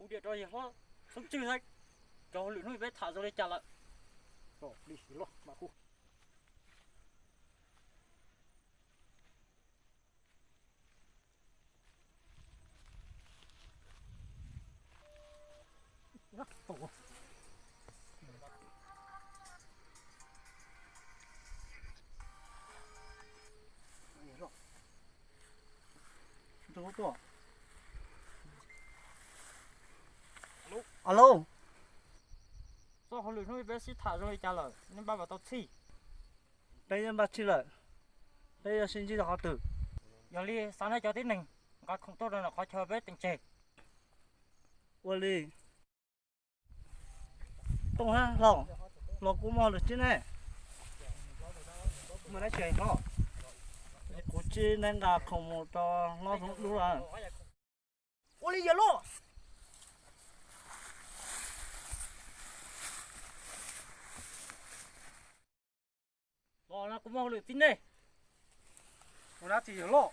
Kuv diam rau yawg hlob Xoob Tswb saib, cov hauj lwm hnub peb tham zoo li cas lawm. Alo, txoj hauj lwm hnub peb sib tham zoo li cas lawm, nej npaj puas tau txhij? Peb yeej npaj txhij lawm. Peb yuav sib ntsib rau qhov twg? Yog li xav nej cov tib neeg nqa khoom tuaj rau ntawm qhov chaw peb teem tseg. Ua li. Tooj hab Hlau, los kuv muaj hauj lwm tsib ne. Kuv tsib neb nqa khoom mus rau hlob Xoob Dub lawm. Ua li yawg loj. Los no kuv muaj hauj lwm tsib ne. Ua dab tsi yawg loj?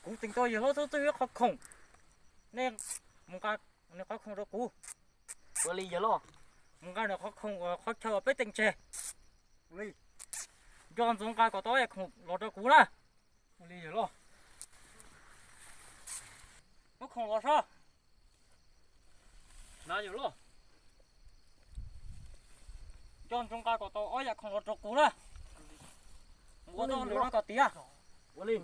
Kuv teem tau yawg hlob Xoob Tswb ib qhov khoom, nej mus nqa nws qhov khoom rau kuv. Ua li yawg loj. Mus nqa nws qhov khoom qhov chaw uas peb teem tseg. Nco ntsoov nqa kom tau ob yam khoom los rau kuv na. Ua li yawg loj. Muab khoom los soj. Na yawg loj. Nco ntsoov nqa kom tau ob yam khoom los rau kuv na. Mus ua tau lwm no kom tiav. Ua li.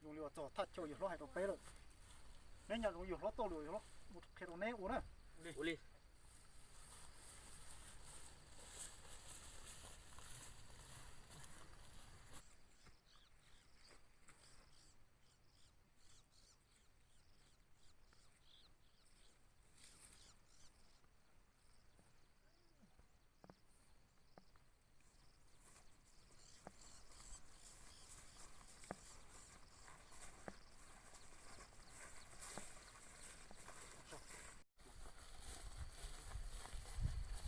Zoo li uas txog thaj chaw yawg hlob hais rau peb lawm. Neb nco ntsoov yawg hlob txoj lus yawg hlob mus qhia rau neb ua na. Ua li.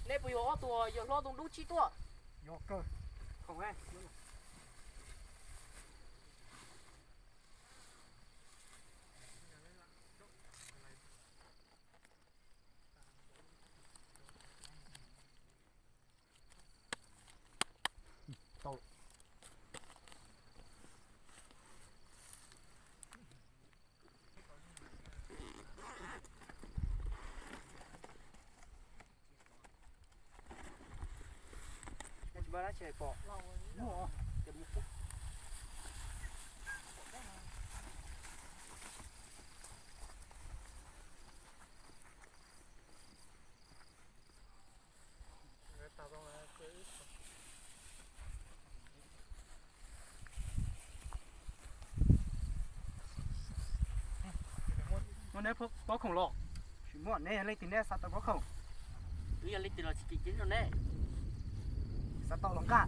Neb puas yog ob tug yawg hlob Tooj Dub txib tuaj? Yog kawg. Khoom. Muaj neb pob khoom los? Tsis muaj, neb yog leej twg neb xav tau pob khoom? Wb yog leej twg los tsis cem ceeb rau neb. Xav tau los nqa.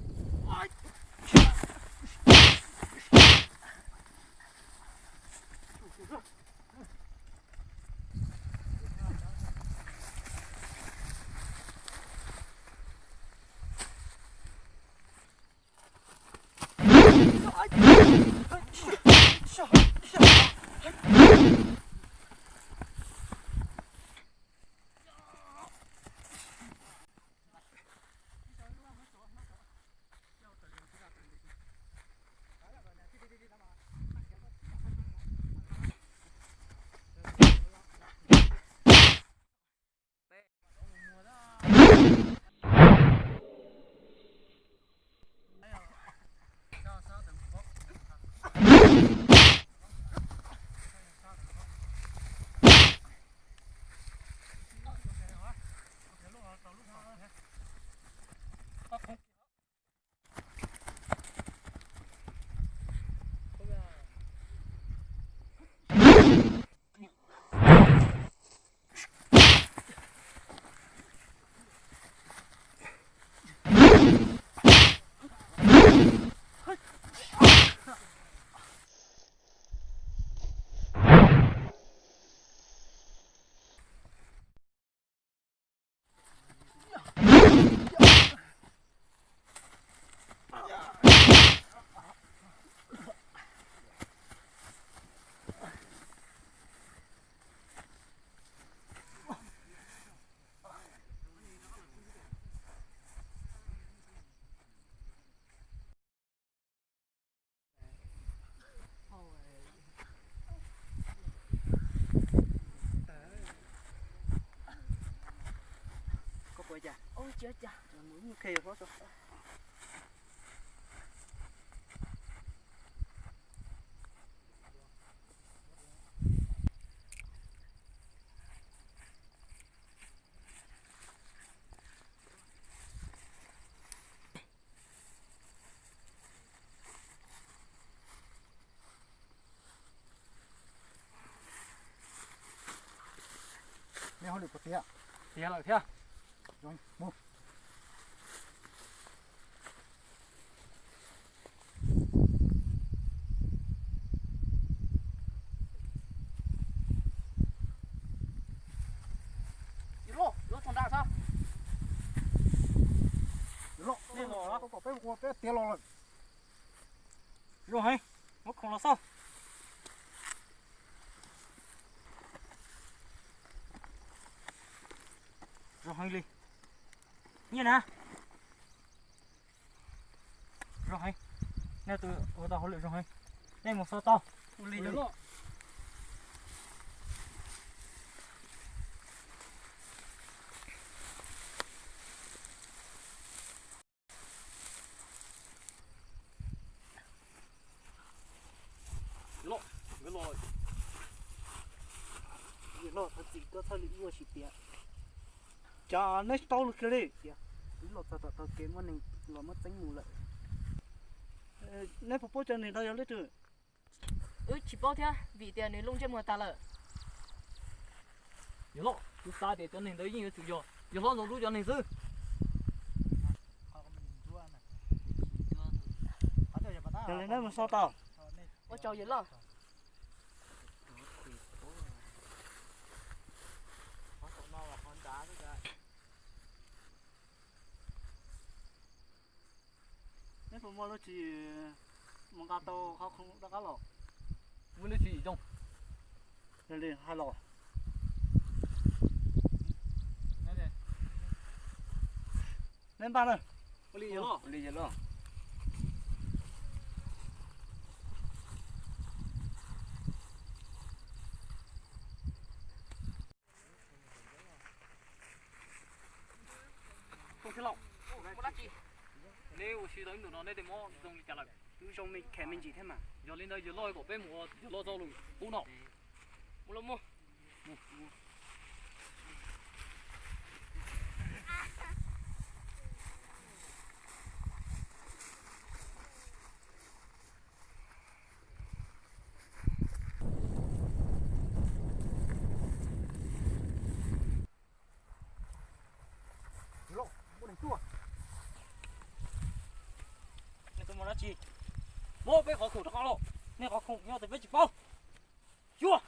Nej hauj lwm puas tiav? Tiav lawm thiab. Zoo, mus. Los, los, nej los, peb ua peb tiav los lawm. Zoo heev, muab khoom los xauj. Zoo heev li. Nyiaj na. Zoo heev. Nej tus ua tau hauj lwm zoo heev. Nej mus xauj tau. Los, nkawd los lawm. Yawg loj, thov txim koj txhawj li ib ua tsis tiav. Cas neb tsis tau lus kiag li. Wb los txog tom taug kev muaj neeg los muab txeeb mus lawm. Neb puas paub cov neeg ntawd yog leej twg? Wb tsis paub thiab vim tias nws lub ntsej muag tag lawm. Yawg loj, kuv xav tias cov neeg ntawd yeej yuav tsum yog yawg hlob Ntxoov Dub cov neeg xwb. Yog li neb mus xauj tau. Ua tsaug yawg loj. Neb puas muaj lub tsis mus nqa tau qhov khoom rov qab los? Muaj lub tsis zoo. Yog li hais los. Neb npaj na. Ua li yawg loj. Neb ua si tau ib ntus no neb tej mob zoo li cas lawm? Wb zoo me khem me ntsis thiab mas. Yog li ntawd yawg loj kom peb mus ua yawg loj txoj lus pub no. Mus los mus. Nej tuaj mus dab tsi? Muab peb qhov khoom rov qab los. Nej qhov khoom nyob twg peb tsis paub. Xyuas.